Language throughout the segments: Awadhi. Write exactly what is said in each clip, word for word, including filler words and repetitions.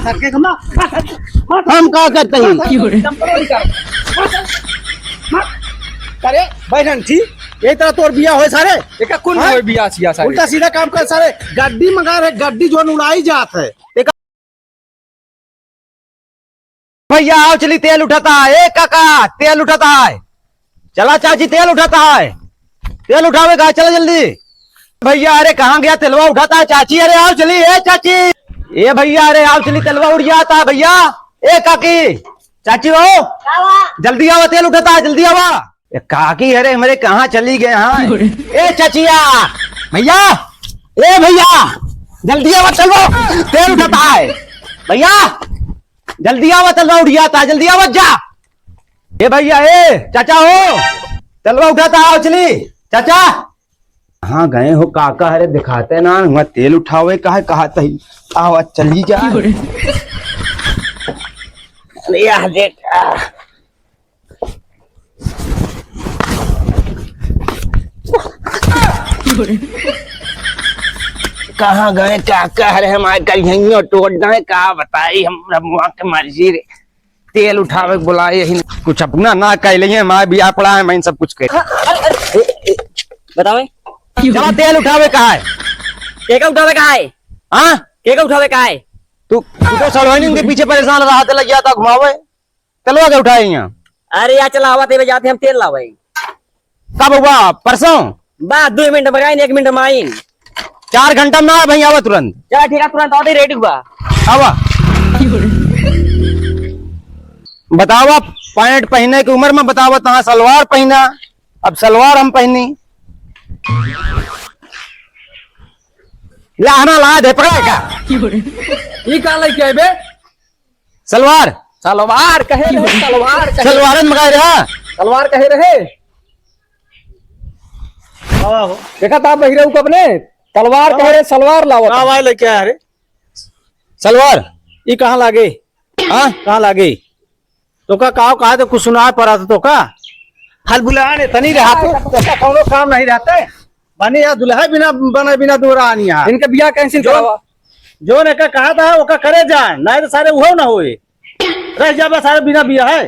सर के कमा, मार सर, मार सर। हम का करते हैं? मार सर, चप्पल निकाल। मार सर, मार। अरे, बहन, ठीक? ये तरह तोर बिया होए सारे? एका कौन हाँ? होए बिया सिया सारे? उल्टा सीधा काम कर सारे। गड्डी मंगा रहे, गड्डी जोन उड़ाई जात है। एक भैया, आओ चली, तेल उठाता है। ए काका, तेल उठाता है। चला चाची, तेल उठाता है, तेल उठावे का, चला जल्दी। भैया, अरे कहाँ गया तेलवा उठाता है चाची? अरे आओ चली, ए चाची, ए भैया, अरे आओ चली, तेलवा उड़ जाता है भैया। ए काकी, चाची हो, का हुआ? जल्दी आवा, तेल उठाता है, जल्दी आवा। ए काकी, अरे हमरे कहाँ चली गए हाँ? ए चचिया, भैया, ए भैया, जल्दी आवा, तेलवा, तेल उठाता है भैया। जल्दी आवा, तेलवा उड़ जाता, जल्दी आवा जा। ए भैया, ए चाचा हो, तेलवा उठाता, आओ चली। चाचा, कहाँ गए हो काका? अरे दिखाते ना, हुआ तेल उठावे का है, कहा तही। आवा चली जा। अरे यार देख, आ। कहाँ गए काका? अरे हमारे कल यहीं टोट गए, का बताई हम रमुआ के मर्जी रे। तेल उठावे के बोलाए यही। कुछ अपना ना कह लिए, माँ बिया पड़ा है, मैं सब कुछ कह। हाँ, अरे, अरे, ए, ए, बतावे। चला तेल उठावे का है। के का उठावे का है? हाँ? के का उठावे का है? तू, तू तो सड़वानी उनके पीछे परेशान रहा, ते लग गया था घुमावे। तेलवा के उठाए यहाँ। अरे यार, चला, आवा, तेरे जाते हम तेल लावे। कब हुआ? परसों? बा, दो मिनट में आइन, एक मिनट में आइन। चार घंटा में ना आए भाई, आवा तुरंत। चला, ठीक है, तुरंत आते, रेडी हुआ। आवा। बतावा, पैंट पहने की उम्र में बतावा, तहाँ सलवार पहना, अब सलवार हम पहनी। ला, हना ला दे, पकड़ा है का? ई का लेके आए बे? सलवार। सलवार कहे रहे, सलवार कहे। सलवारन मंगाए रहा। सलवार कहे रहे। हाँ हो। देखा था बहिरऊ कब ने? सलवार कहे रहे, सलवार लावत। का भाई लेके आया रे? सलवार। ई कहाँ लागे? हाँ? कहाँ लागे? तो का, का, कहा तो कुछ सुनाए पड़ा था तो का? हाल बुलाने तनी रहा तो, तो का कौनो काम नहीं रहता है। बने यहाँ दुल्हा बिना, बने बिना दो रानी यहाँ। इनका बियाह cancel जो, करावा। जो ने का कहा था, ओका करे जा, नहीं तो सारे उहो ना होए। रह जाबे सारे बिना बिया है।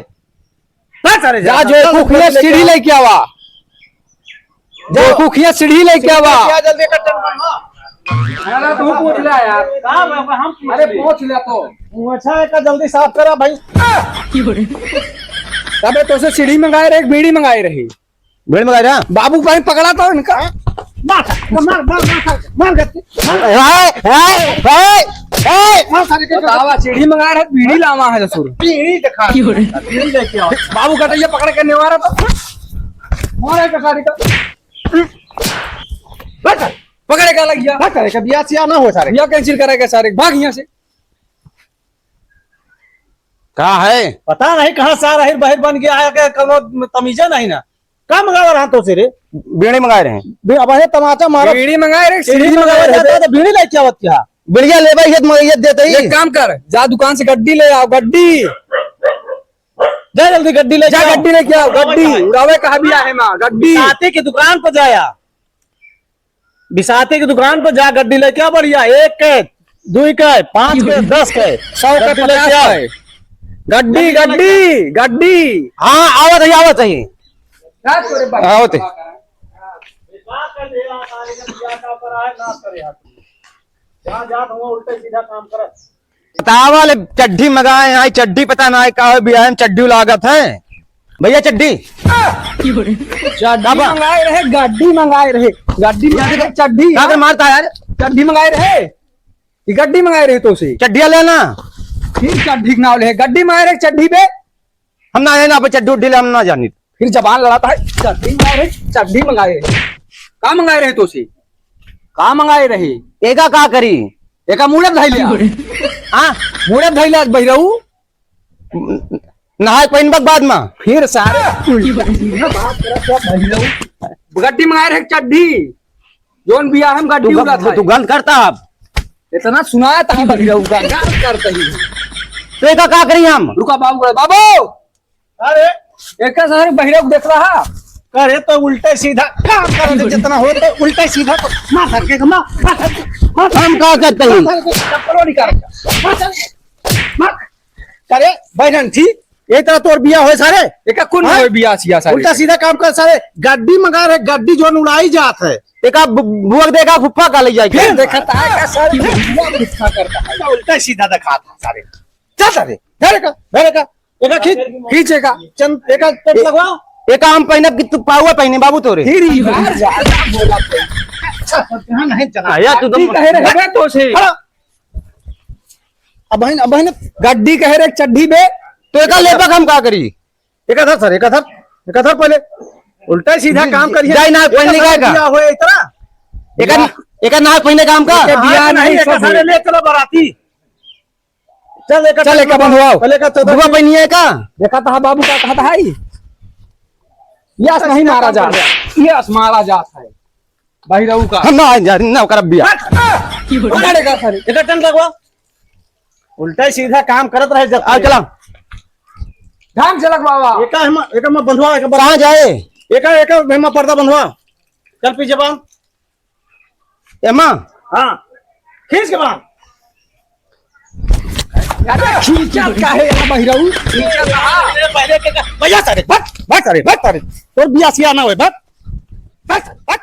ना सारे जा, जा, जो कुखिया सीढ़ी लेके आवा। जो कुखिया सीढ़ी लेके आवा। सीढ़ी लेके आ, जल्दी कर, चल, हाँ। अरे, तू पूछ ले यार। का बाबा, हम पूछ अरे, ले। पूछ ले तो। अच्छा है का, जल्दी साफ करा भाई। अबे, तो से सीढ़ी मंगाए रहे, एक बीड़ी मंगाए रही। बीड़ी मंगाए रहे? बाबू भाई पकड़ा था इनका। मार, मार, मार, मार, मार, मार, ए, ए, ए, ए। मार सारे के। बतावा, सीढ़ी मंगाए रहे, बीड़ी लावा है ससुर। बीड़ी दिखा। बीड़ी लेके आओ। बाबू का तो ये पकड़ के नेवारा था। मार है सारे का। बस, पकड़े का लग गया। बस, सारे का बिया सिया ना हो सारे। बिया cancel करेगा सारे, भाग यहाँ से। का है? पता नहीं कहाँ से आ रही, बहिर बन गया है, कि कौनो तमीजे नहीं ना। का मंगावा रहा तो से रे? बीड़ी मंगाए रहे। बे-, अब हे तमाचा मारो। बीड़ी मंगाए रहे, सीढ़ी सीढ़ी मंगावा मंगाए रहे। जाता है तो बीड़ी लेके आवत क्या? बीड़िया लेबे, ये तो ये देते ही। एक काम कर, जा दुकान से गड्डी ले आओ, गड्डी। जा जल्दी गड्डी ले जा, आओ। गड्डी लेके आओ, गड्डी। उड़ावे कहा भी आहे माँ, गड्डी। बिसाते की दुकान पर जाया। बिसाते की दुकान पर जा, गड्डी लेके आओ बढ़िया, एक के, दुई के, पाँच के, दस के, सौ के, गड्डी लेके पचास आओ। के। गड्डी, गड्डी, गड्डी। हाँ, आवत है, आवत है। आवत है। बतावा ले, चड्ढी मंगाए हैं, चड्ढी पता ना है का हो, बियाह में चड्ढी लागत है। भैया चड्ढी। चड्ढी बाबा। मंगाए रहे, गड्डी मंगाए रहे, गड्डी मंगाए रहे, चड्ढी का कर यार। मारता यार? चड्ढी मंगाए रहे, ये गड्डी मंगाए रहे तो से। चड्ढिया लेना। फिर चड्ढी के नाव ले, गड्डी मंगाए रहे, चड्ढी बे। हम ना, ना, पे चड्ढी उड्ढी ले, हम ना जानी। फिर जबान लड़ाता है, चड्ढी मंगाए रहे, चड्ढी मंगाए रहे। का मंगाए रहे तो से? का मंगाए रहे? एका का करी? एका मूड़े धइले आ। हाँ? मूड़े धइले आज बहिरऊ। नहाए पहिनबक बाद में। फिर सारे उल्टा सीधा बात करत क्या बहिरऊ? गड्डी मंगाए रहे चड्ढी। जोन बियाह हम गड्डी तू उड़ा ग-, था। तू गंद करता अब। इतना सुनाया था बहिरऊ का, गंद करता ही। तो एका का करी हम? रुका बाबू, बाबू! अरे, एक सारे बहिरऊ देख रहा। अरे, तो उल्टे सीधा काम करे, जितना हो तो उल्टे सीधा तो मार सर के, मार, मार सर के, मार सर हम के, का करते हैं? मार सर के, चप्पलों निकाल के, मार सर के। बैठन थी, यही तरह तोर बिया होए सारे। एका कुन हाँ? होए बिया सिया सारे? उल्टा सीधा काम कर सारे, गड्डी मंगा रहे, गड्डी जोन उड़ाई जात है। एका बु-, बुअक दे, एका फुफ्फा का ले जाए। फिर देखता है का सारे, बुआ गुस्सा करता है। उल्टा सीधा दिखा था सारे। चल सारे, धरे का, धरे का। एका खींच, खींच एका। चल, एका चल ए-, लगवा। एका हम पहनब कि तू पाउआ पहने बाबू तोरे। फिर ही यार, यार, बोला तो। अच्छा, हाँ, नहीं चला। आया तू तो ठीक कहे रहे। अबे तो से। हाँ। अब बहन, अब बहन। गड्डी कहे रे चड्ढी बे। तो एका लेबा हम का करी? एका धर सर, एका धर, एका धर पहले। उल्टा सीधा काम करिए। जाई ना, पहले का का? दिया होए इतना। एका, एका ना पहने काम का? एका बियाह नहीं, नहीं एका सब सारे हुए। ले चलो बाराती। चल, एका चल, एका बंधवाओ। पहले का चौदह बुआ बहनिया का? देखा था बाबू का कहा था, "हाय, यस नहीं मारा जात, यस मारा जात है।" भाई रहू का? हम ना आए जा, ना ओकर बिया। हट! पकड़ एका सारे। एका टन लगवा। उल्टा सीधा काम करत रहे जब आ, चला। ढंग से लगवावा। एका हम, एका में बंधवा, एका बंधवा। कहाँ जाए? एका, एका में पर्दा बंधवा। चल पीछे बांध। एमा? हाँ, खींच के बांध। अरे खींचा काहे रे बहिरऊ? खींचा कहाँ? अरे पहले के का-, भैया सारे, भाग, भाग सारे, भाग सारे। तोर बिया सिया ना होए, भाग। भाग सारे, भाग।